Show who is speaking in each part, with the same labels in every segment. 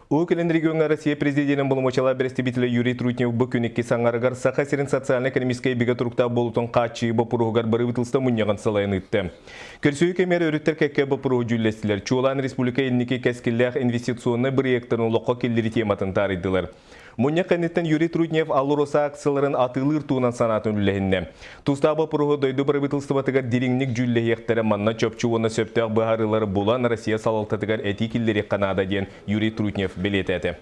Speaker 1: Уһук Илин региоҥҥа Россия президенин боломуочуйалаах бэрэстэбиитэлэ Юрий Трутнев бу күн икки саҥарыгар Саха сирин социальнай-экономическай бигэ туруктаах буолуутун хааччыйыы боппуруоһугар бырабыыталыстыба мунньаҕын салайан ыытта. Көрсүһүү кэмигэр өрүттэр кэккэ боппуруоһу дьүүллэстилэр. Чуолаан республика инники кэскиллээх инвестиционнай бырайыактарын олоххо киллэрии тематын таарыйдылар. Мунньах кэнниттэн Юрий Трутнев АЛРОСА акцияларын атыылыыр туһунан санаатын үллэһиннэ. Тустаах боппуруоһу дойду бырабыыталыстыбатыгар дириҥник дьүүллэһиэхтэрэ, манна чопчу уонна сөптөөх быһаарыылары булан Россия салалтатыгар этии киллэриэххэ наада диэн Юрий Трутнев бэлиэтээтэ.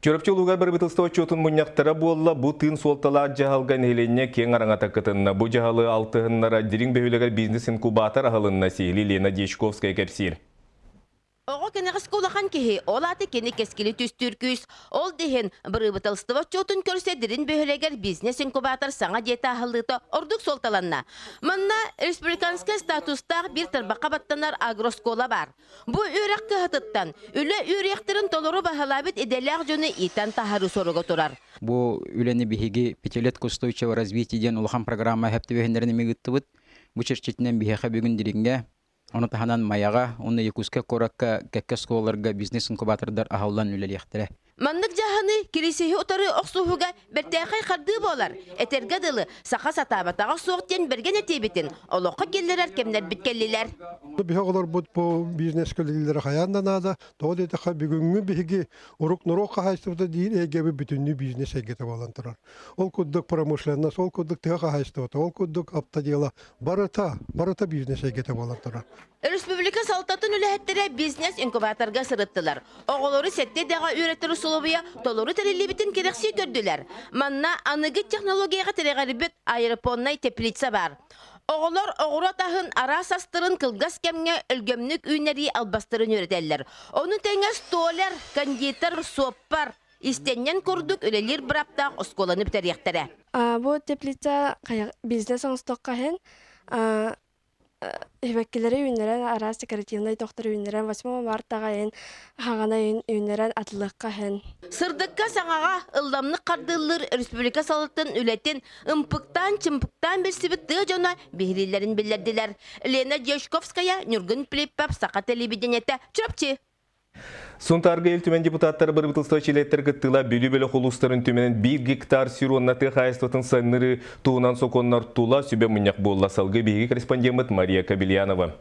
Speaker 1: Чурапчы улууһугар бырабыыталыстыба отчуотун мунньахтара буолла. Бу тыын суолталаах дьаһалга нэһилиэнньэ киэҥ араҥата кытынна. Бу дьаһалы алтыһыннара Дириҥ бөһүөлэгэр бизнес-инкубатор аһылынна, сиһилии Лена Дьячковская кэпсиир.
Speaker 2: Оҕо кэнэҕэски улахан киһи, ол аата кини кэскили түстүүр күүс. Ол да иһин, бырабыыталыстыба отчуотун көрсө Дириҥ бөһүөлэгэр бизнес-инкубатор саҥа дьиэтэ аһыллыыта ордук суолталанна. Манна республиканскай статустаах биир тарбахха баттанар агрооскуола баар. Бу үөрэх кыһатыттан үлэ үөрүйэхтэрин толору баһылаабыт идэлээх дьону иитэн таһаарыы соруга турар.
Speaker 3: Бу үлэни биһиги «Пятилетка устойчивого развития» диэн улахан программа сөп түбэһиннэрэн эмиэ ыыттыбыт. Бу чэрчитинэн биһиэхэ бүгүн Дириҥҥэ, ону таһынан Майаҕа уонна Якутскай куоракка кэккэ оскуолаларга бизнес-инкубатордар аһыллан үлэлиэхтэрэ.
Speaker 2: Маннык дьаһаныы кириисиһи утары охсуһууга бэртээхэй хардыы буолар. Этэргэ дылы, саха сатаабатаҕа суох диэн бэргэн этиибитин олоххо киллэрэр кэмнэрбит кэллилэр.
Speaker 4: Биһи оҕолорбут бу бизнес үлэлииллэрэ хайаан да наада. Тоҕо диэтэххэ, бүгүҥҥү биһиги урук норуот хаһаайыстыбата диир эйгэбит бүтүннүү бизнес эйгэтэ буолан турар. Ол курдук промышленность, ол курдук тыа хаһаайыстыбата, ол курдук автодела барыта, барыта бизнес эйгэтэ буолан турар.
Speaker 2: Өрөспүүбүлүкэ салалтатын үлэһиттэрэ бизнес-инкубаторга сырыттылар. Оҕолору сэттэ идэҕэ үөрэтэр усулуобуйа толору тэриллибитин кэрэхсии көрдүлэр. Манна аныгы технологияҕа тирэҕирбит аэропоннай теплица баар. Оҕолор оҕуруот аһын араас астарын кылгас кэмҥэ өлгөмнүк үүннэрии албастарын үөрэтэллэр. Ону тэҥэ столяр, кондитер, суоппар, истэнньэн курдук үлэлиир бырааптаах оскуоланы бүтэриэхтэрэ.
Speaker 5: Бу теплица бизнес оҥостуохха иһин Сибэккилэри үүннэрэн, араас декоративнай тохтору үүннэрэн, 8 мартаҕа иһин хаҕана үүннэрэн атылыахха иһин.
Speaker 2: Сырдыкка саҥаҕа ылламнык хардыыллыыр республика салалтын үлэтин ымпыктаан-чымпыктаан билсибит тыа дьоно биһирииллэрин биллэрдилэр. Лена Дьячковская, Ньургун Филиппов, Саха телевидениетэ, Чурапчы.
Speaker 1: Сунтаарга Ил Түмэн депутаттара бырабыыталыстыба чилиэттэр кыттыыла Бүлүү бөлөх улуустарын түмэнин биир гектар сир уонна тыа хаһаайыстыбатын сайыннарыы туһунан сокуоннар тула сүбэ мунньах буолла. Салгыы биһиги корреспондеммыт Мария Кобельянова.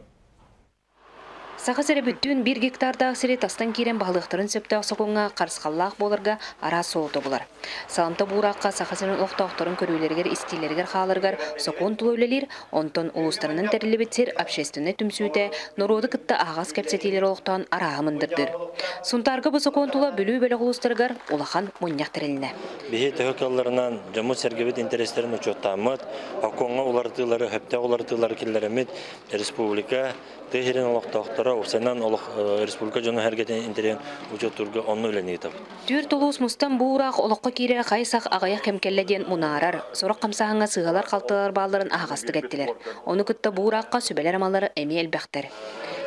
Speaker 6: Саха сирэ бүттүүн биир гектардаах сири тастан киирэн баһылыахтарын сөптөөх сокуоҥҥа харысхаллаах буоларга араас суолу тобулар. Саламта буурахха Саха сирин олохтоохторун көрүүлэригэр-истиилэригэр хааларыгар сокуон тула үлэлиир, Онтон улуустарынан тэриллибит сир общественнай түмсүүтэ норуоту кытта аһаҕас кэпсэтиилэри олохтоон арааһы мындырдыыр. Сунтаарга бу сокуон тула Бүлүү бөлөх улуустарыгар улахан мунньах тэрилиннэ.
Speaker 7: Биһи төһө кыалларынан дьоммут-сэргэбит интэриэстэрин учуоттааммыт, сокуоҥҥа уларытыылары, сөптөөх уларытыылары киллэрэммит республика тыа сирин олохтоохторо, уопсайынан олох республика дьоно-сэргэтин интэриэһин учуоттуурга онно үлэни ыытабыт.
Speaker 6: Түөрт улуус мустан бу уураах олоххо киирэрэ хайсах аҕыйах кэм кэллэ диэн мунаарар, сорох хамсааһыҥҥа сыыһалар-халтылар баалларын аһаҕастык эттилэр. Ону кытта бу уураахха сүбэлэр-амалар эмиэ элбэхтэр.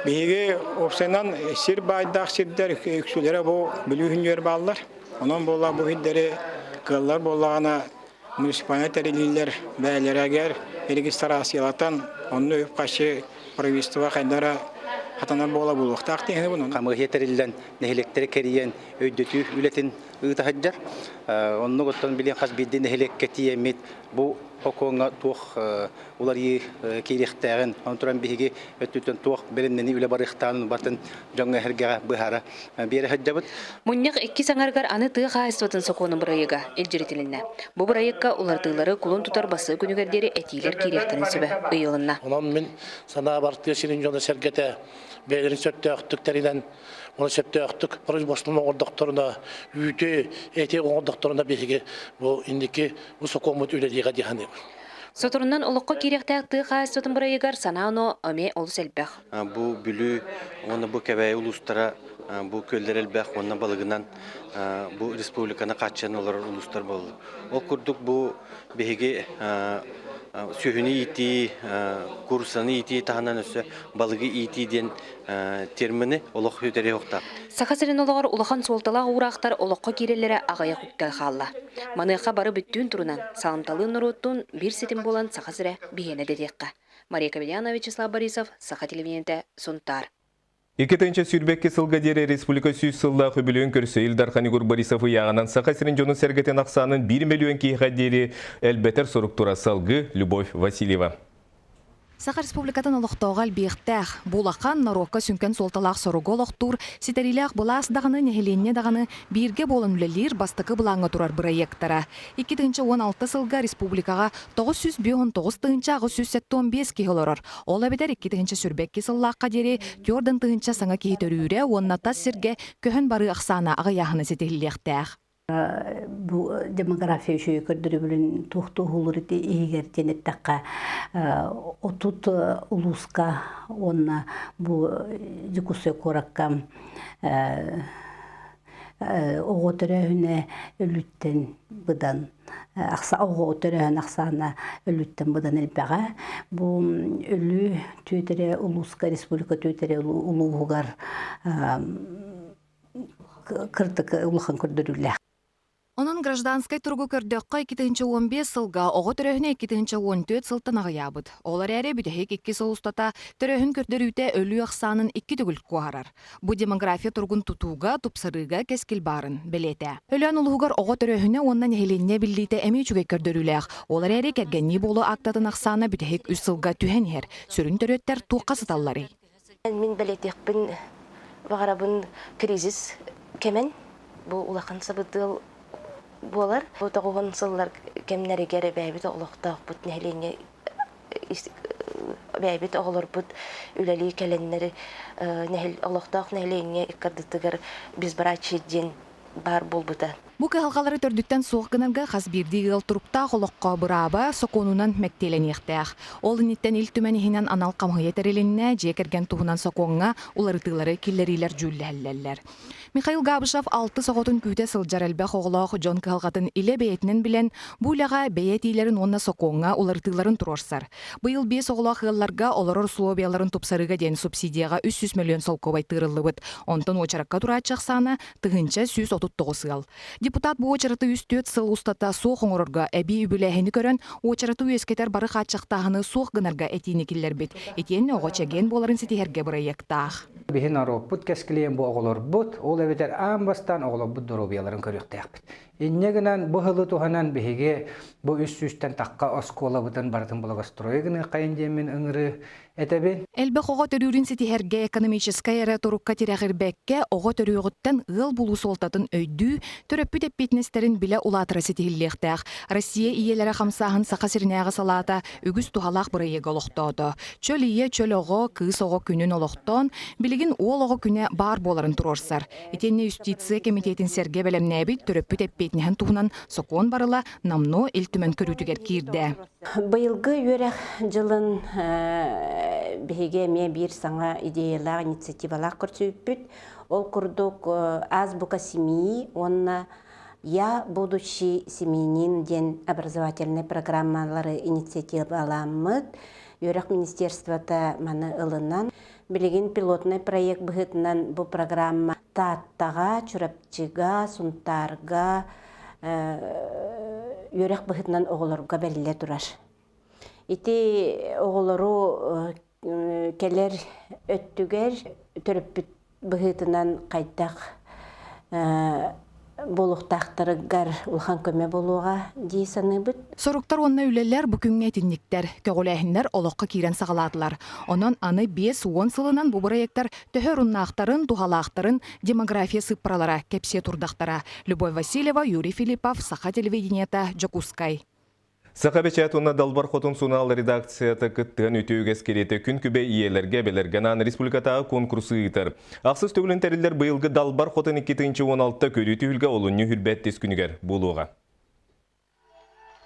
Speaker 8: Биһиги уопсайынан сир баайдаах сирдэр үксүлэрэ бу Бүлүү күннүгэр бааллар. Онон буолла бу сирдэри кыаллар буоллаҕына муниципальнай тэриллиилэр бэйэлэригэр регистрациялатан онно үп-харчы правительство хайдара хатанар буола буолуохтаах диэни
Speaker 9: Хамыыһыйа тэриллэн нэһилиэктэри кэрийэн өйдөтүү үлэтин ыыта сылдьар. Оннук оттон билигин хас биирдии нэһилиэккэ тиийэммит бу сокуоҥҥа туох уларыйыы киириэхтээҕин, онон туран биһиги өттүттэн туох бэлэмнэнии үлэ барыахтааҕын батын дьоҥҥо эһэргэҕэ быһаара биэрэ сылдьабыт.
Speaker 6: Мунньах иккис аҥарыгар аны тыа хаһаайыстыбатын сокуонун бырайыага илдьиритилиннэ. Бу бырайыакка уларытыылары кулун тутар бастакы күнүгэр диэри этиилэр киириэхтэрин сөбө ыйылынна.
Speaker 10: Онон мин санаабар тыа сирин дьоно-сэргэтэ бэйэлэрин сөптөөхтүк тэринэн Оны сөптөөхтүк производствоны оҥордохторуна, үүтү, эти оҥордохторуна биһиги бу инники бу сокуоммут үлэлиэҕэ дии саныыбын.
Speaker 6: Соторунан олоххо киириэхтээх тыа хаһаайыстыбатын бырайыгар санаа-оноо эмиэ олус элбэх.
Speaker 11: Бу Бүлүү уонна бу Кэбээйи улуустара бу күөллэр элбэх уонна балыгынан бу республиканы хааччыйан олорор улуустар буоллулар. Ол курдук бу биһиги сүөһүнү иитии, куурусаны иитии таһынан өссө балыгы иитии диэн термини олох үтэриэхтаах.
Speaker 6: Саха сирин олоҕор улахан суолталаах уураахтар олоххо киирэллэрэ аҕыйах үктэл хаалла. Маныаха бары бүттүүн турунан, саламталыын норуоттуун биир ситим буолан Саха сирэ биһиэнэ дэтиэххэ. Мария Кавельянова, Вячеслав Борисов, Саха телевидениетэ, Сунтаар.
Speaker 1: 2022 сылга диэри республика 100 сыллаах үбүлүөйүн көрсө Ил Дархан Егор Борисов ыйааҕынан Саха сирин дьонун-сэргэтин ахсаанын 1 миллион киһиэхэ диэри элбэтэр сорук тура салгыы Любовь Васильева.
Speaker 12: Саха Республикатын олохтооҕо элбиэхтээх. Бу улахан, норуокка сүҥкэн суолталаах соругу олохтуур, ситэриилээх былаас даҕаны, нэһилиэнньэ даҕаны бииргэ буолан үлэлиир бастакы былааҥҥа турар бырайыактара. 2016 сылга республикаҕа 959 875 киһи олорор. Ол эбэтэр 2022 сыллаахха диэри 4 тыһыынча саҥа киһи төрүүрэ уонна тас сиргэ көһөн барыы ахсаана аҕыйааһына ситиһиллиэхтээх.
Speaker 13: Бу демография үчүгэй көрдөрүбүлүн туохтууһулур иһигэр диэн эттэххэ, 30 улууска уонна бу Дьокуускай куоракка оҕо төрөөһүнэ өлүүттэн быдан оҕо төрөөһүн ахсаана өлүүттэн быдан элбэҕэ. Бу өлүү түөтэрэ улууска, республика түөтэрэ улууһугар кырдык улахан көрдөрүүлээх.
Speaker 12: Онон гражданскай туругу көрдөххө, 2015 сылга оҕо төрөөһүнэ 2014 сылтан аҕыйаабыт. Ол эрээри бүтэһик 2 сыл устата төрөөһүн көрдөрүүтэ өлүү ахсаанын икки төгүл куоһарар. Бу демография туругун тутууга, тупсарыыга кэскил баарын бэлиэтэ. Өлөөн улууһугар оҕо төрөөһүнэ уонна нэһилиэнньэ эбиллиитэ эмиэ үчүгэй көрдөрүүлээх. Ол эрээри кэргэннии буолуу актатын ахсаана бүтэһик 3 сылга түһэн иһэр. Сүрүн төрүөттэр туохха сыталларый?
Speaker 14: Мин бэлиэтиэхпин баҕарабын, кризис кэмин бу улахан сабыдыал буолар. Бу тоҕуһун сыллар кэмнэригэр бэйэбит олохтоохпут нэһилиэнньэ бэйэбит оҕолорбут үлэлии кэлэннэри олохтоох нэһилиэнньэ иккардытыгар безбрачие диэн баар буолбута.
Speaker 12: Бу кыһалҕалары төрдүттэн суох гынарга хас биирдии ыал туруктаах олоххо бырааба сокуонунан мэктиэлэниэхтээх. Ол инниттэн Ил Түмэн иһинэн анал хамыыһыйа тэрилиннэ, дьиэ кэргэн туһунан сокуоҥҥа уларытыылары киллэриилэр дьүүллэһэллэр. Михаил Габышев алтыс оҕотун күүтэ сылдьар элбэх оҕолоох дьон кыһалҕатын илэ бэйэтинэн билэн, бу үлэҕэ бэйэ этиилэрин уонна сокуоҥҥа уларытыыларын туруорсар. Быйыл биэс оҕолоох ыалларга олорор условияларын тупсарыыга диэн субсидияҕа 300 миллион солкуобай тыырыллыбыт. Онтон уочаракка турааччы ахсаана 1139 ыал. Депутат бу уочараты 3-4 сыл устата суох оҥорорго эбии үбүлээһини көрөн, уочараты үөскэтэр бары хааччахтааһыны суох гынарга этиини киллэрбит. Итиэннэ оҕо чэгиэн буоларын ситиһэргэ бырайыактаах.
Speaker 15: Биһи норуоппут кэскилиэн бу оҕолорбут, ол эбэтэр аан бастаан оҕолорбут доруобуйаларын көрүөхтээхпит. Инньэ гынан бу сылы туһанан биһиги бу үс сүүстэн тахха оскуолабытын барытын благоустрой гыныаххайын диэммин ыҥырыы этэбин.
Speaker 12: Элбэх оҕо төрүүрүн ситиһэргэ экономическай эрэ турукка тирэҕирбэккэ, оҕо төрүөҕүттэн ыал булуу суолтатын өйдүү, төрөппүт эппиэтинэстэрин билэ улаатара ситиһиллиэхтээх. Россия ийэлэрэ хамсааһын Саха сиринээҕи салаата үгүс туһалаах бырайыагы олохтоото. Чөл ийэ, чөл оҕо, кыыс оҕо күнүн олохтоон, билигин уол оҕо күнэ баар буоларын туруорсар. Итиэннэ юстиция кэмитиэтин сэргэ бэлэмнээбит төрөппүт эппиэтинэһин туһунан сокуон барыла номнуо Ил Түмэн көрүүтүгэр киирдэ.
Speaker 16: Быйылгы үөрэх дьылын биһиги эмиэ биир саҥа идеялаах, инициативалаах көрсүбүппүт. Ол курдук «Азбука семьи» уонна «Я будущий семьянин» диэн образовательнай программалары инициативаламмыт. Үөрэх министерствота маны ылынан, билигин пилотный проект быһыытынан бу программа Тааттаҕа, Чурапчыга, Сунтаарга үөрэх быһыытынан оҕолорго бэриллэ турар. Ити оҕолору кэлэр өттүгэр төрөппүт быһыытынан хайдах буолуохтаахтарыгар улахан көмө буолуоҕа дии саныыбыт.
Speaker 12: Соруктар уонна үлэлэр бу күҥҥэ итинниктэр. Көҕүлээһиннэр олоххо киирэн саҕалаатылар. Онон аны 50 сылынан бу бырайыактар төһө оруннаахтарын, туһалаахтарын демография сыыппаралара кэпсиэ турдахтара. Любовь Васильева, Юрий Филиппов, Саха телевидениета, Дьокуускай.
Speaker 1: Саха бэчээт уонна Далбар Хотун сурунаал редакцията кыттыһан үтүө үгэс кэриэтэ күн күбэй ийэлэргэ, эбэлэргэ анаан республикатааҕы конкурсу ыытар. Ахсыс төгүлүн тэриллэр быйылгы Далбар Хотун 2016 көрүү түһүлгэ олунньу 22 күнүгэр буолуоҕа.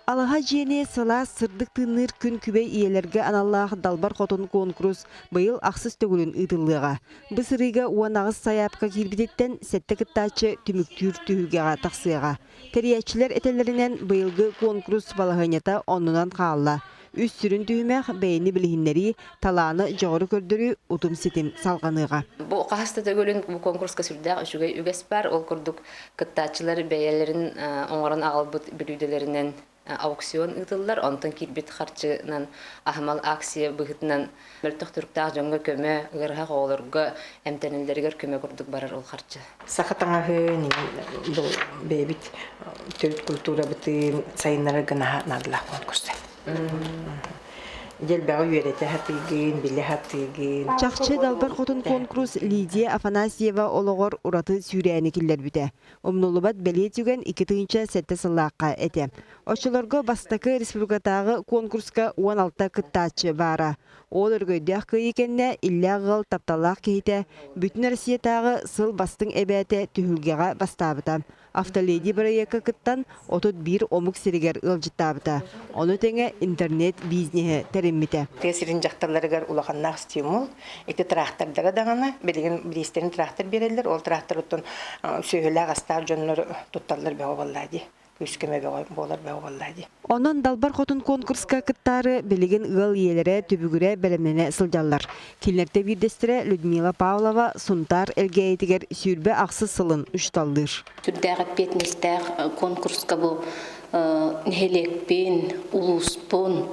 Speaker 17: Алаһа дьиэни сылаас сырдык тыынныыр күн күбэй ийэлэргэ аналлаах Далбар Хотун куонкурус быйыл ахсыс төгүлүн ыытыллыаҕа. Бу сырыыга 18 сайаапка киирбититтэн сэттэ кыттааччы түмүктүүр түһүлгэҕэ тахсыаҕа. Тэрийээччилэр этэллэринэн, быйылгы куонкурус балаһыанньата оннунан хаалла. Үс сүрүн түһүмэх бэйэни билиһиннэрии, талааны, дьоҕуру көрдөрүү, утум-ситим салҕаныаҕа.
Speaker 18: Бу хаһыс да төгүлүн бу конкурска сүрдээх үчүгэй үгэс бар. Ол курдук кыттааччылар бэйэлэрин оҥорон аҕалбыт бүлүүдэлэринэн аукцион ыытыллар. Онтон киирбит харчынан аһымал акция быһыытынан мөлтөх туруктаах дьоҥҥо көмө, ыарыһах оҕолорго эмтэнэллэригэр көмө курдук барар ол харчы.
Speaker 19: Саха таҥаһын бу бэйэбит төрүт культурабытын сайыннарарга наһаа наадалаах конкурс. Дьэлбэҕи үөрэтэ сатыыгын, билэ сатыыгын.
Speaker 17: Чахчы Далбар Хотун конкурс Лидия Афанасьева олоҕор ураты сүүрээни киллэрбитэ. Умнуллубат бэлиэ түгэн 2007 сыллаахха этэ. Оччолорго бастакы республикатааҕы конкурска 16 кыттааччы баара. Ол өрөгөйдөөх кыайыы кэннэ иллээх ыал тапталлаах киһитэ Бүтүн Россиятааҕы сыл бастыҥ эбээтэ түһүлгэҕэ бастаабыта. Автоледи бырайыакка кыттан 31 омук сиригэр ыалдьыттаабыта. Ону тэҥэ интернет-бизнеһи тэриммитэ.
Speaker 19: Тыа сирин дьахталларыгар улаханнаах стимул. Ити трактордара даҕаны билигин бириистэрин трактор биэрэллэр. Ол тракторыттан сүөһүлээх астаах дьоннор тутталлар бөҕө буоллаа дии. Күүс-көмө бөҕө буолар бөҕө буоллаа дии.
Speaker 17: Онон Далбар Хотун конкурска кыттаары билигин ыал ийэлэрэ түбүгүрэ бэлэмнэнэ сылдьаллар. Кинилэртэн биирдэстэрэ Людмила Павлова Сунтаар Элгээйитигэр 28 сылын учууталлыыр.
Speaker 20: Сүрдээх эппиэтинэстээх конкурска бу нэһилиэкпин, улууспун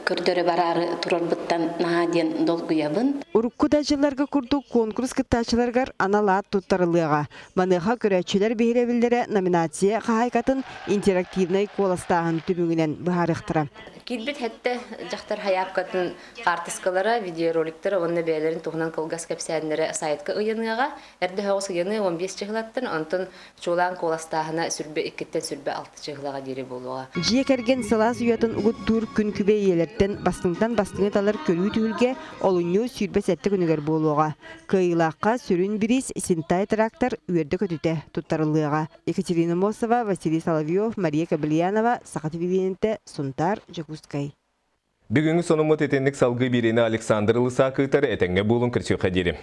Speaker 20: көрдөрө бараары турарбыттан наһаа диэн долгуйабын.
Speaker 17: Урукку да дьылларга курдук конкурс кыттааччыларыгар анал аат туттарыллыаҕа. Маныаха көрөөччүлэр биһирэбиллэрэ номинация хаһаайкатын интерактивнай куоластааһын түмүгүнэн быһаарыахтара.
Speaker 18: Киирбит хэттэ дьахтар хайаапкатын хаартыскалара, видеороликтара уонна бэйэлэрин туһунан кылгас кэпсээннэрэ сайтка ыйаныаҕа. Эрдэ соҕус ыйаныы 15 чыһылаттан, онтон чуолаан куоластааһына сүрбэ иккиттэн сүрбэ алта чыһылаҕа диэри буолуоҕа.
Speaker 17: Дьиэ кэргэн сылаас уйатын угуттуур күн күбэй ийэлэртэн бастыҥтан бастыҥы талар көрүү түһүлгэ олунньу 27 күнүгэр буолуоҕа. Кыайыылаахха сүрүн бириис Синтай трактор үөрдэ-көтүтэ туттарыллыаҕа. Екатерина Мосова, Василий Соловьев, Мария Кобельянова, Саха телевидениетэ, Сунтаар, Дьокуускай.
Speaker 1: Бүгүҥҥү сонуммут итинник салгыы биэриини Александр Лысак ыытар этэҥҥэ буолун көрсүөххэ диэри.